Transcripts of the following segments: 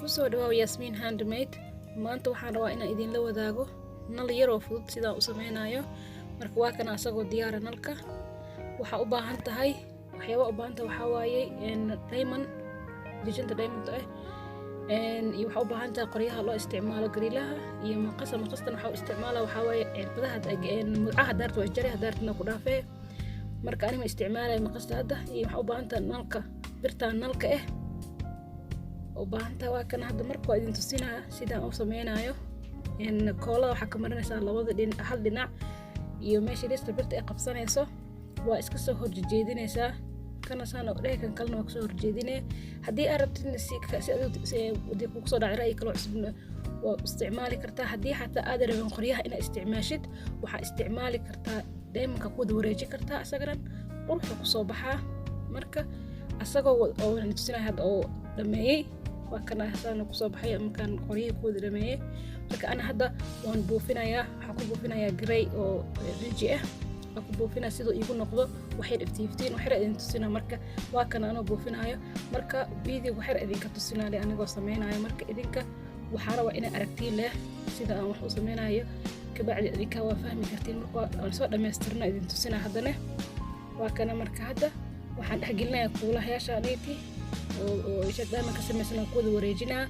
Kusoo dhawaaw Yaasmiin Handmade. Maanta waxaan rabaa inaan idinla wadaago nal yaroo fudud sidaan u sameynayo. Marka waa kana asagoo diyaara nalka. Waxaa u baahan tahay, waxyaaba u baahan tahay waxaa waaye diamond, jijinta diamond ah, iyo waxaa u baahan tahay qoryaha loo isticmaalo gariilaha iyo maqasa. Maqastan waxaa u isticmaala waxaa waaye cirbadaha, mudcaha daarta waa jare, daartana ku dhaafee. Marka anima isticmaalaya maqasta hadda. Iyo waxaa u baahan tahay nalka, birtaan nalka ah u baahan tahay. Waa kana hadda. Marka waa idin tusinaya sidaan u sameynayo. Koolada waxaa ka marinaysaa labada dhinac, hal dhinac iyo meesha dhista birta ay qabsanayso waa iska soo horjeedinaysaa. Kana saan dhehe, kan kalena waa kasoo horjeedinaya. Haddii aad rabtid si si kugu soo dhacay ra'yi kaloo cusubna waa isticmaali kartaa. Haddii xataa aad rabin qoryaha inaad isticmaashid, waxaa isticmaali kartaa diamondka, ku wada wareeji kartaa, isagana quruxda kusoo baxaa. Marka asagoo oo tusinaya hadda oo dhameeyey, waa kana saana kusoo baxay markaan qoryihii ku wada dhameeyey. Marka ana hadda waan buufinayaa. Waxaan ku buufinayaa grey oo rinji ah waan ku buufinaya siduu iigu noqdo waxyar iftiiftiin, waxyar idin tusinaa. Marka waa kana anoo buufinayo. Marka video waxyar idinka tusinaa anigoo sameynayo. Marka idinka waxaa rabaa inay aragtiin leh sida aan wax u sameynayo, kabacdi idinka waa fahmi kartiin. Marka waan soo dhamaystirna idin tusinaa haddana. Waa kana. Marka hadda waxaan dhexgelinayaa kuulahayaasha aniiti oo diamond ka samaysan, aan ku wada wareejinaa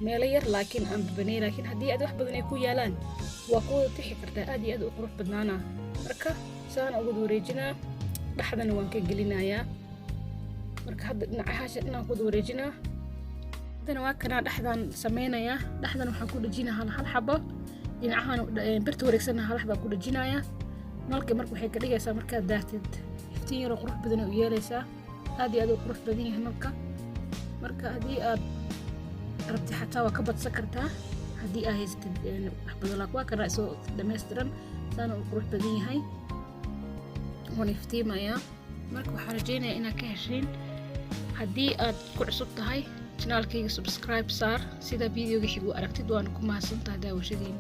meelo yar, laakiin aan babanay. Laakiin haddii aad wax badan ay ku yaalaan, waa ku wada tixi kartaa, aad iyo aad u qurux badnaana. Marka saana ugu wada wareejinaa, dhexdana waan ka gelinayaa. Marka hadda dhinacahaasha dhinaan ku wada wareejinaa. Haddana waa kanaa dhexdaan sameynayaa. Dhexdan waxaan ku dhejinaa hal hal xabo, dhinacahan birta wareegsana hal xabaa ku dhejinayaa nalka. Marka waxay ka dhigaysaa markaad daartid iftiin yaroo qurux badan u yeelaysaa. Aad iyo aad u qurux badan yahay nalka. Marka haddii aad rabti xataa waa ka badsan kartaa haddii aa haysatid wax badan, laakiin waa kana isoo dhammaystiran, saana uu qurux badan yahay, waan iftiimayaa. Marka waxaan rajeynayaa inaad ka heshiin. Haddii aad ku cusub tahay channelkayga, subscribe saar sida videoga xigu aragtid. Waana ku mahadsantahay daawashadiina.